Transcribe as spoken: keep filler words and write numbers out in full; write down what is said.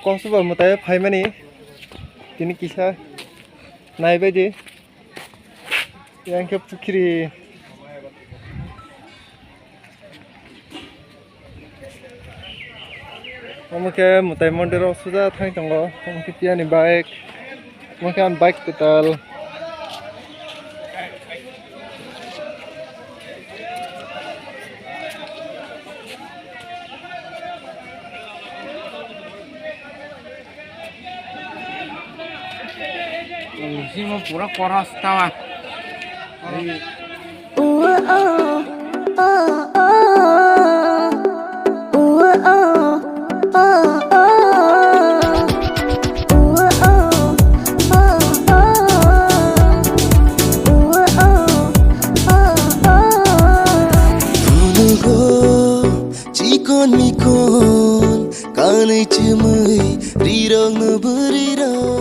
Kosoba mwtai phaimani tini kisa naibaidi. Yang khe pukhiri. Omo khe mwtai mondir o suja thang tongo. Omo khe tiyani bike. Omo khe ani bike kwtal. Simo pura koros tawa. Phunukgo chikon mikon kanwi chumwi rirokno bwrwirok.